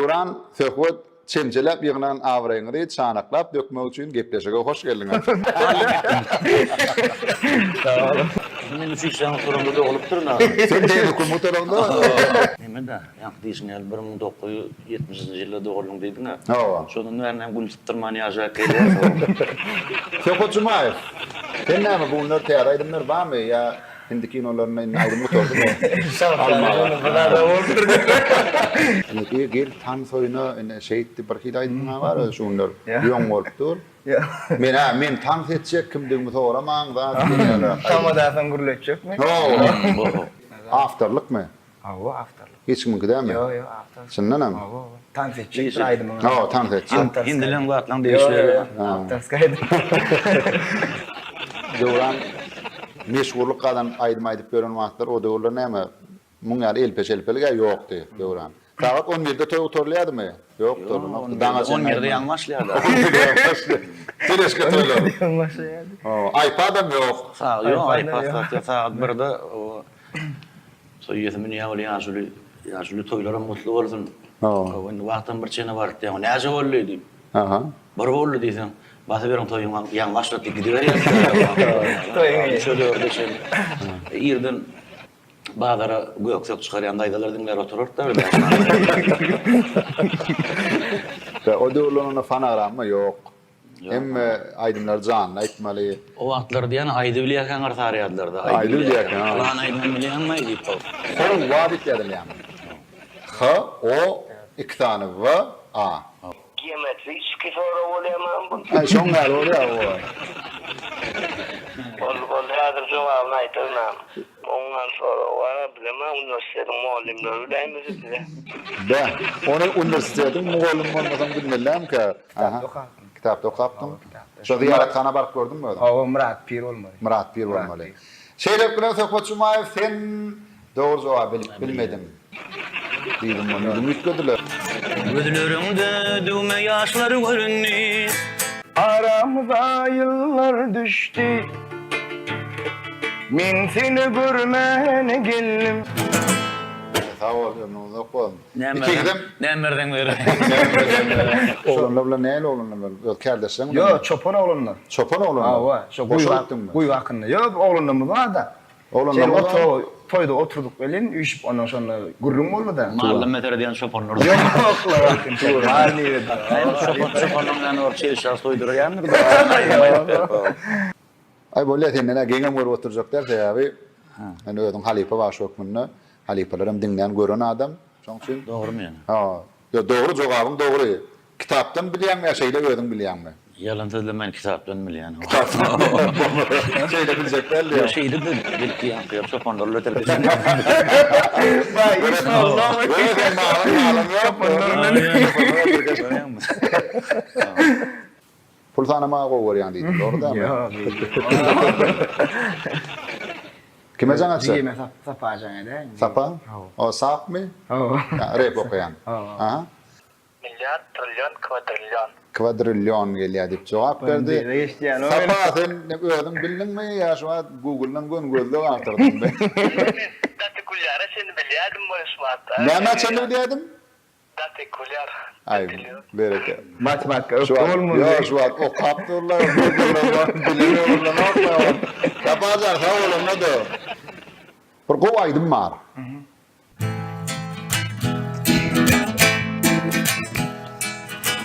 Döwran, Söhbet, çemçeläp ýygnan abraýyňyzy çanaklap dökmek üçin gepleşige hoş geldiňiz. Sag boluň. Men üç işläň oturamda dogulypdyryn aga. Sen tehnikum gutaraňda. Neme-dä, ýaňky diýşiň ýaly 1970-nji ýylda doguldyň diýdiň-ä. Hawa. Şondan bäri näme gün sypdyrman ýaşap gelýäs. Söhbet Jumaýew, sen näme bu günler täze aýdymlar barmy ýa Hindi kinolarynda indi aýdym gutardymy? Almaga. Indi gel tans oýna indi şeýtdi bir hili aýdymyň bar özi şu günler ýoň bolup dur. Men-ä men tans etjek kimdigimi soramaň zat diýýärler. Tamadasaň gürletjekmi? Hawa. Awtorlykmy? Hawa awtorlyk. Hiç kimiňki dälmi? Ýok ýok awtorlyk. Çyndanam? Hawa hawa. Tans etjek bir aýdymyň. Hawa tans etjek. Hindileň zatlaň degişleri. Ýok ýok awtorskiý aýdym. Döwran meşhurlyk gazanyp aýdym aýdyp ýören wagtlar o döwürler näme muň ýaly elpe-şelpelik-ä ýokdy Döwran. Sagat on birde toý gutarylýardymy? Ýok gutarylanokdy. Daňa çenli On birde ýaňy başlaýardy. On birde ýaňy başlaýardy. Teleşka toýlar. Ýaňy başlaýardy. Hawa iPadam ýok. Ýok iPad zat ýok. Sagat birde Toý eýesi münýär ol ýaşuly, Ýaşuly toýlaram gutly bolsun. Hawa, indi wagtam bir çene baryp diýýär. Näçe boldy diýip. Aha. Bir boldy diýseň, basyberiň toýuň ýaňy başlady diýip gidiberýär. Toýuň eýesi. Üçe dörde çenli. Irden bazara gök-sök çykarýan daýzalar diňlär oturardy-da bir Be, o döwürler onda fonogramma ýok. Hemme aýdymlary janly aýtmaly. O wagtlar diýýän aýdy bilýärkäň yrsarýardylar-da. Aýdy bilýärkäň, ha. Pylan aýdymy bilýäňmi diýip. Howwa diýip ýazylýarmy? H O iki sany W A. Geometriçki sorag bolýarmy bu? Aý şoň ýaly bolýar howwa. Boldy boldy häzir jogabyny aýdaryn. Oňňan sorag bar-a bilemok uniwersitetiň mugallymlary biläýmese bize. Beh, ony uniwersitetiň mugallymy bolmasaň bilmelilämkä? Kitapda okapdym. Kitapda okapdyň? Hawa, kitapda. Şo zyýarathana baryp gördüňmi özüň? Hawa, Myrat pir bolmaly. Myrat pir bolmaly. Şeýlelik bilen Söhbet Jumaýew sen dogry jogaby bilip bilmediň. Diýdim ony ýüzüňi üýtgediler. Gözleriňde düwme ýaşlar göründi. Aramyza ýyllar düşdi. Men seni görmäne geldim. Sag bol, ömrüň uzak bolsun. Näme Ikigizem Näme berseň bereýin. Näme berseň bereýin. Oglanlar bilen nähili oglanlar bilen? Öz kärdeşleriň bilen? Ýok, çopan oglanlar. Çopan oglanlar? Hawa, şo guýy guýy hakynda. Ýok, oglanlarymyz bar-da. Oglanlarymyz bar. Şeýle toýda oturdyk welin, üýşüp ondan şonda gürrüň boldy-da. Mally mesele diýen çopanlar. Ýok, bar nirede. Çopan çopanlaryň ýanyna baryp şeýle soýduraýandyr-da. Aý bolýa senden-ä geňem görüp oturjak däl sebäbi sen özüň halypa bagşy hökmünde halypalaram diňlän gören adam şoň üçin. Dogrymy ýöne? Hawa. Ýok dogry jogabyň dogry. Kitapdan bilýäňmi ýa şeýle özüň bilýäňmi? Ýalan sözlemän kitapdan bilýän. Kitapdan bilýän. Şeýle biljek däl diýýäň. Ýok şeýle de belki ýaňky ýaly çopanlar bilen terbiýelenip. Baý iş bolmaz. Ýok sen malyň malyň ýok. Görýäňmi? Pul sanamagy gowy görýäň diýdim, dogry dälmi? Ýok. Kime jaň açjak? Jigime Sapa jaň edäýiň. Sapa? Hawa. O Sapmy? Hawa. Rep okaýan. Hawa. Aha. Milliard, trillion, kwadrillion. Kwadrillion gelýär diýip jogap berdi. Sapa sen özüň bildiňmi ýa şu wagt Google-dan göni gözleg agtardyňmy? Men Daty Gülýara çenli bilýärdim muny şu wagt. Nämä çenli bilýärdiň? Daty Gülýar. Aý berekella. Matematika ökde bolmaly. Ýok şu wagt okap durlar, bilen öwrülenoklar. Saparjan sag bol onda-da. Bir gowy aýdym bar.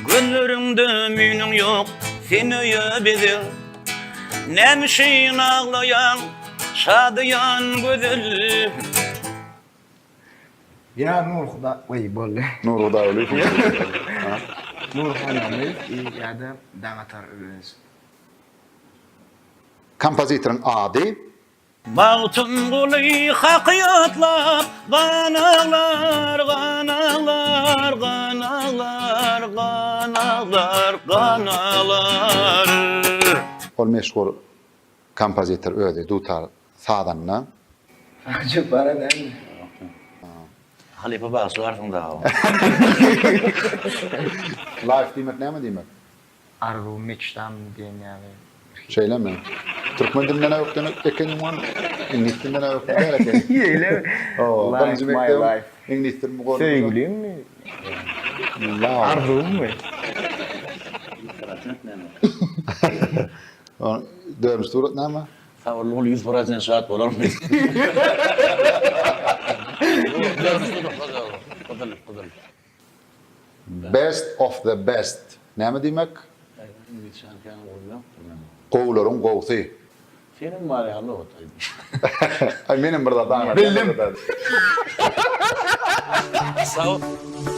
Gözleriňde müýnüň ýok, sen öýe bezeg. Näme üçin aglaýaň, şadyýan gözel? Ýa Nur Huda weý boldy. Nur Hudaýgulyýew. Nur Hanamyýew ýa-da Daňatar Öwez. Kompozitoryň ady? Magtymguly Haky ýatlap, gan aglar, gan aglar, gan aglar, gan aglar, gan aglar. Ol meşhur kompozitor özi dutar sazanda. Ajap bara dälmi? Halypa bagyşlarsyň dagy. Life diýmek näme diýmek? Arzuw meçtam diýen ýaly. Şeýlemi? Türkmen dilinden-ä ökden ekeniň ony, iňlis dilinden-ä ökde däl ekeniň. Şeýlemi? Hawa, birinji Life my mekdebiň life. iňlis dili mugallymy. Söýgülimmi? Arzuwymmy? 100% näme? Dördünji surat näme? Sabyrly bol 100% şat bolarmy? Gyzyl, gyzyl. Best of the best näme diýmek? Gowularyň gowusy. Senem bar ýaly ot aýdym. Aý menem bir zat aňladýan. Bildim. Sag.